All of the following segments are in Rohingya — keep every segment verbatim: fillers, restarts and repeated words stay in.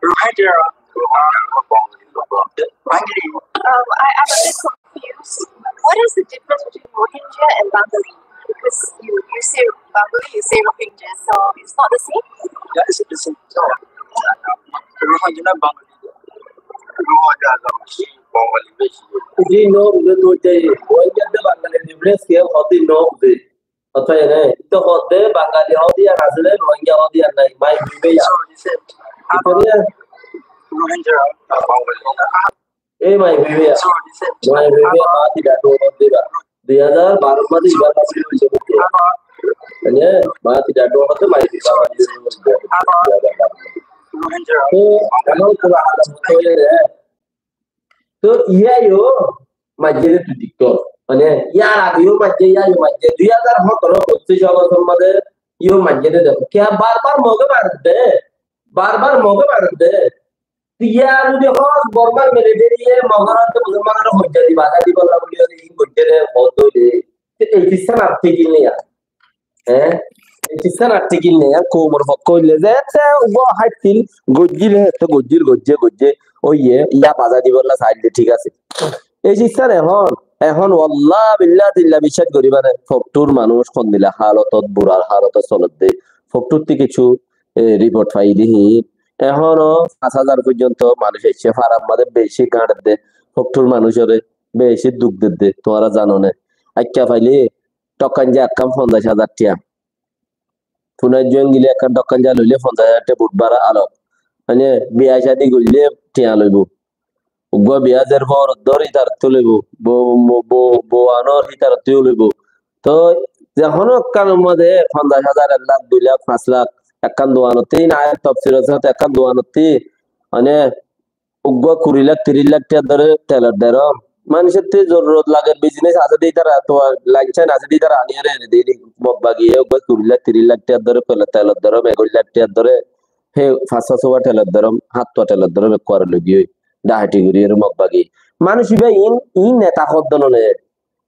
Rohingya, Rohingya, Bengali. Um, I, I'm a bit confused. What is the difference between Rohingya and Bengali? Because you, you say Bengali, you say Rohingya, so it's not the same? Yeah, it's the same. So, Rohingya, Bengali. Rohingya, Bengali. Ji, no, no, no, Rohingya de Bengali difference ki hai? Hoti no, de. Ótoi né, ítara hoódde Bangali hoódde yían asé dé, Rohingya hoódde yían nái, maibói bái yían. Ítara, é maibói bái yían, maibói bái yían, báti dhakó hoódde ibá. Dui házar baró mazé ibá báti hoódde. Mane, báti dhakó hoódde maibói bái yían. Tó, ehón kula hala hoódde, Tó iyá yó maijjé dé tui diktór. Mane, yar age yó maijjé, iyá yó maijjé. Dui házar hótoro, foccíc bosór mazé yó maijjé dé dekó. Kiyá bar bar Mogé maredde? Bar bar Mogé maredde. Tui iyá zodi hós Bormar militeri ye Mogor hañsé Musolmanore hoijja di, baza dibolla buli yóre, in goijjé dé, hoódde óile. Te ei kissá ar thík né yar. Hé? Ei kissá ar thík né, koumor fokkó óile ze, ze uggwá háittil, goijjíl, hé, te goijjíl, goijjé, goijjé, óiye, iyá baza dibolla sailde thík asé. Ei kissá ehón, ehón wallah billah dilla biccác goríba né, foktúr manúic hondilla hálotot, bura hálotot solodde. Foktúr ttu kessú, e, riport faiyí dé hín. Ehóno fañs házar foijjonto manúic aiccé, farar mazé beci gañçedde, foktúr manúicoré beci duk dedde, tuáñra zano né. Aikká faile, tokkán za ekkán fonzaic házar tiya. Funaijjó engile ekkán tokkán za loile fonzaic házar tiya bút bára alok. Mane biya cádi goille tiya loibo. Uggwá biya zer fór dóri ítarattú loibo. Bou, bou, bou, bou anor ítarattú loibo. Toi ze hono ekkán mazé fonzaic házar, ek lak, dui lak, fañs lak, ekkán duanottí, in ayat tofsir asé, ekkán duanottí, mane uggwá kuri lak, tiríc lak tiyar dóre telor derom. Manúicottú zorurot lager, biznes asé dé ítara, tuáñr lain sain asé dé ítara aniyóre ene dé, Mog bagiye uggwá kuri lak, tiríc lak tiyar dóre pele-, telor derom, egoic lak tiyar dóre, hé fañs só fua telor derom, hát fua telor derom, ekkuare loi giyói, daheti gorí ere Mog bagiye. Manúic ibá in, in neta hoddé no né,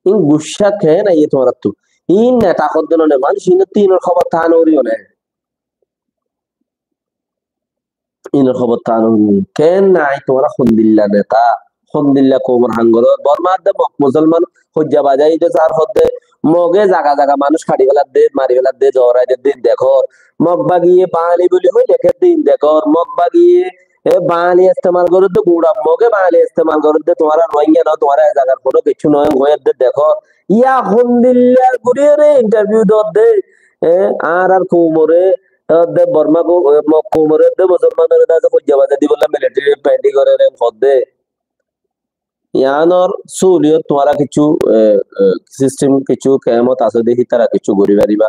in guccá ken aiye tuáñrattú, in neta hoddé no né, manúic inottú inor hóbor tá no gorí né. Inor hóbor tá no gorí. Ken nái tuáñra hondilla neta, hondilla koumor ham goró. Bormar de Mog musolman hoijja bazai de sar hoddé, Moge zaga zaga manúic hári feladde, mari feladde, zorai dedde in dekór. Mog bagiye Bangali buli hoi lekédde in dekór. Mog bagiye, e, Bangali estemal goredde, gura Moge Bangali estemal goredde, tuáñra Rohingya no, tuáñra e zagar hono kessú no, hoiyedde dekór. Yá hondilla gorí ere interview dodde, e, añárar koumore, Edde Borma ko-, e, Mog koumore edde musolmanore de hoijja bazai dibolla military pendi gorer en hoddé. Yiánor súliyot tuáñra kessú, e, e, system kessú kemot asé de hítara kessú gorí fariba.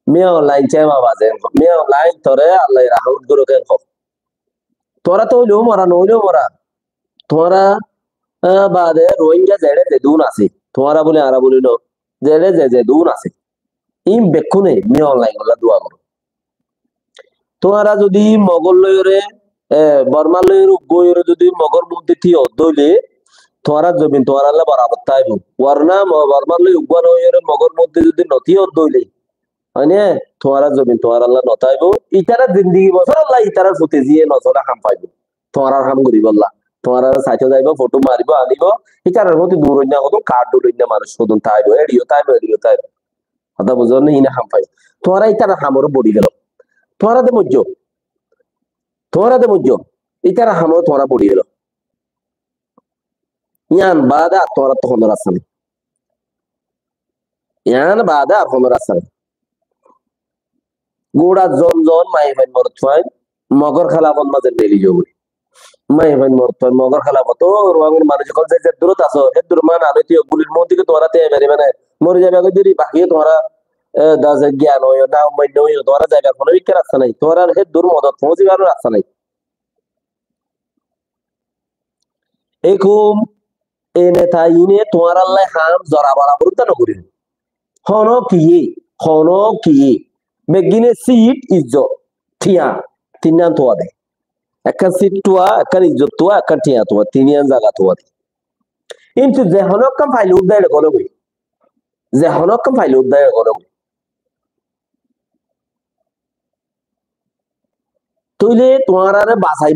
Min Aung Hlaing cema bazai en hoó. Min Aung Hlaing tore Allaye rahamot goruk en hoó. Tuáñra to óileyo mora, no óileyo mora. Tuáñra, e, bade Rohingya zeçé zedún asé. Tuáñra buli, añára buli no. Zeçé ze zedún asé. In bekkúne Min Aung Hlaing olla dua goró. Tuáñra zodi Mogor loiyóre, e, Bormar loiyóre uggwá óiyore zodi Mogor moddé tíya uddá óile, tuáñrar zobin tuáñralla borabor táibo. Warna Mo-, Bormar loi uggwá no óiyore Mogor moddé zodi no tíya uddá óile, mane tuáñrar zobin tuáñralla no táibo. Ítara zindigi bosórolla ítarar fute ziyé no sóle ham faibo. Tuáñrar ham goríbolla. Tuáñrare saito zaibo, foto maribo, anibo. Ítarar foti duroinna hodún, kar duroinna manúic hodún táibo, eçiyo táibo, eçiyo táibo. Hotá buzón né, ine ham faibo. Tuáñra ítarar hamoré bori felo. Tuáñra de moijjó. Tuáñra de moijjó. Ítarar hamoré tuáñra bori felo. Yián baade ar tuáñrattú hono rasta nái. Yián baade ar hono rasta nái. Gura zon zon maiyafuain morotfuain Mogor hélafot mazé meli zagói. Maiyafuain morotfuain Mogor hélafot. Ó Ruáingur manúic ókkol ze ze durot asó, hé dur man alói tíyo gulir muúntu ki tuáñra tíyai faribá né? Mori zaiba goi deri, baki tuáñra, e, daze giyan óiyo, na mainno óiyo, tuáñra zaibar hono ikká rasta nái. Tuáñrar hé dur modot foóñsibar rasta nái. Ekkum e neta ine tuáñrallá ham zora borabor udda no goríl. Hono kiyé, hono kiyé. Beggíne sit, izzot, tiyañ, tinnan tuwa de. Ekkán sit tuwa, ekkán izzot tuwa, ekkán tiyañ tuwa, tiniyan zaga tuwa de. Kintu ze hono ekkán faile udda ere gole goi. Ze hono ekkán faile udda ere gole goi. Tóile tuáñrare basai